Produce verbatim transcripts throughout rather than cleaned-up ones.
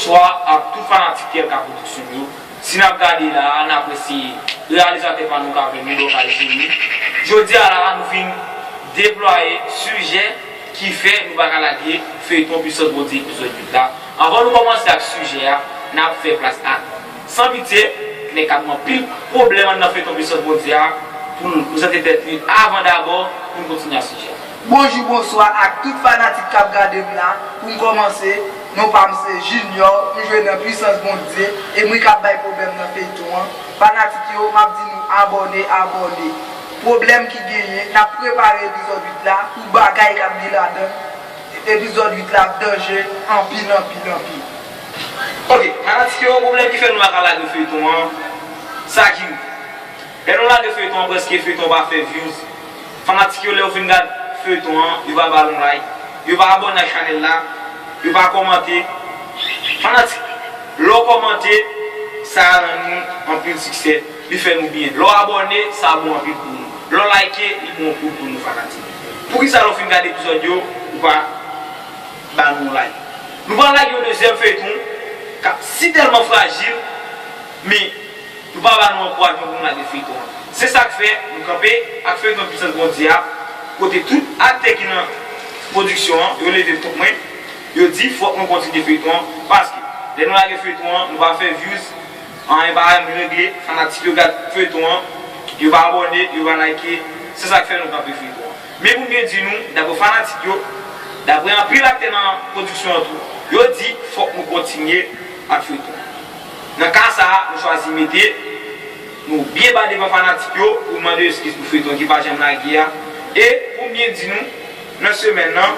Bonswa ak tout fanatik T L K Production yo. Si n ap gade la a, n apresye reyalizatè pa nou k avè nou, Dorcas Jimmy. Jodi a la a, nou vin deplwaye sijè ki fè nou pa ka lage feyton Pisans Bondye epizòd uit la. Anvan nou kòmanse ak sijè a, n ap fè plas ak San Pitye, nèg k ap gen anpil pwoblèm anndan feyton Pisans Bondye a, pou l prezante tèt li avan dabò, pou n kontinye ak sijè a. Bonjou, bonswa ak tout fanatik k ap gade m la. Pou m kòmanse, non pa m se Junior, m jwe nan Pisans Bondye, e mwen k ap bay pwoblèm nan feyton an. Fanatik yo, m ap di nou abòne, abòne. Pwoblèm ki genyen, n ap prepare epizòd uit la pou bagay k ap gen ladan. Epizòd uit la ap danje anpil, anpil, anpil. Ok, fanatik yo, pwoblèm ki fè nou pa ka lage feyton an, sa ki rive. Lè nou lage feyton an, prèske feyton an pa fè views. Fanatik yo, lè yo fin gad feyton an, yo pa ba nou like, yo pa abòne ak chanèl la, yo pa kòmante. Fanatik, lè w kòmante, sa rann nou anpil siksè, li fè nou byen. Lè w abòne, sa bon anpil pou nou. Lè w like, li bon anpil pou nou, fanatik. Poukisa lè w fin gade epizòd yo, ou pa ba nou yon like? Nou pral lage yon dezyèm feyton k ap si tèlman frajil, men nou pa ba nou ankourajman pou nou lage feyton an. Se sa k fè nou kanpe ak feyton Pisans Bondye a, kote tout aktè ki nan pwodiksyon an, yo leve kont mwen, yo di fòk mwen kontinye feyton an, paske lè nou lage feyton an, nou pa fè views, anyen pa janm regle, fanatik yo gad feyton an, yo pa abòne, yo pa like, se sa k fè nou kanpe feyton an. Men pou m byen di nou, daprè fanatik yo, daprè anpil aktè nan pwodiksyon an tou, yo di fòk nou kontinye ak feyton an. Nan ka sa a, nou chwazi mete nou byen ba devan fanatik yo pou mande yo eskiz pou feyton ki pa janm lage a. E pou m byen di nou, nan semèn nan,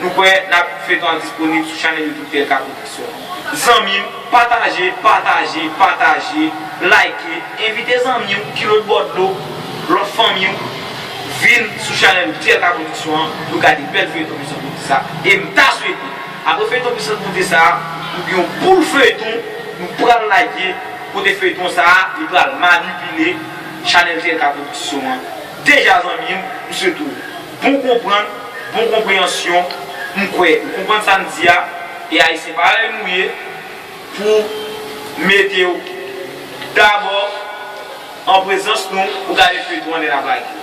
nou kwè n ap feyton an disponib sou chanèl YouTube T L K Production. Zanmi m, pataje, pataje, pataje, like, envite zanmi w ki lòt bò dlo, lòt fanmi w, vin sou chanèl T L K Production an pou gade bèl feyton Pisans Bondye sa. E m ta swete, apre feyton Pisans Bondye sa, nou gen yon boul feyton nou pral lage, kote feyton sa a, li pral manipile chanèl T L K Production an. Deja zanmi m, m swete w bon konprann, bon konpreyansyon, m kwè ou konprann sa m di a, e Ayisyen parèy nou ye, pou mete w dabò an prezans nou pou gade feyton an lè n ap lage.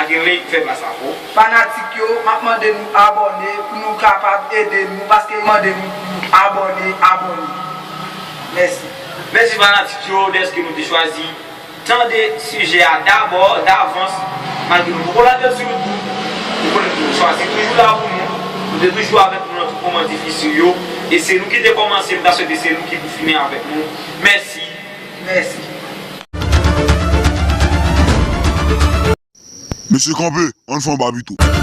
Akenley, fè plas la pou ou. Fanatik yo, m ap mande nou abòne pou nou kapab ede nou, paske yo mande nou pou nou abòne, abòne. Mèsi. Mèsi fanatik yo dèske nou te chwazi tande sijè a dabò, davans, malgre nou poko lage l sou YouTube. Nou konnen nou chwazi toujou la pou nou, nou te toujou avèk nou nan tout moman difisil yo, e se nou ki te kòmanse, m ta swete se nou ki pou fini avèk nou. Mèsi. Mèsi. Mesye kanpe, ann fè yon ba pito.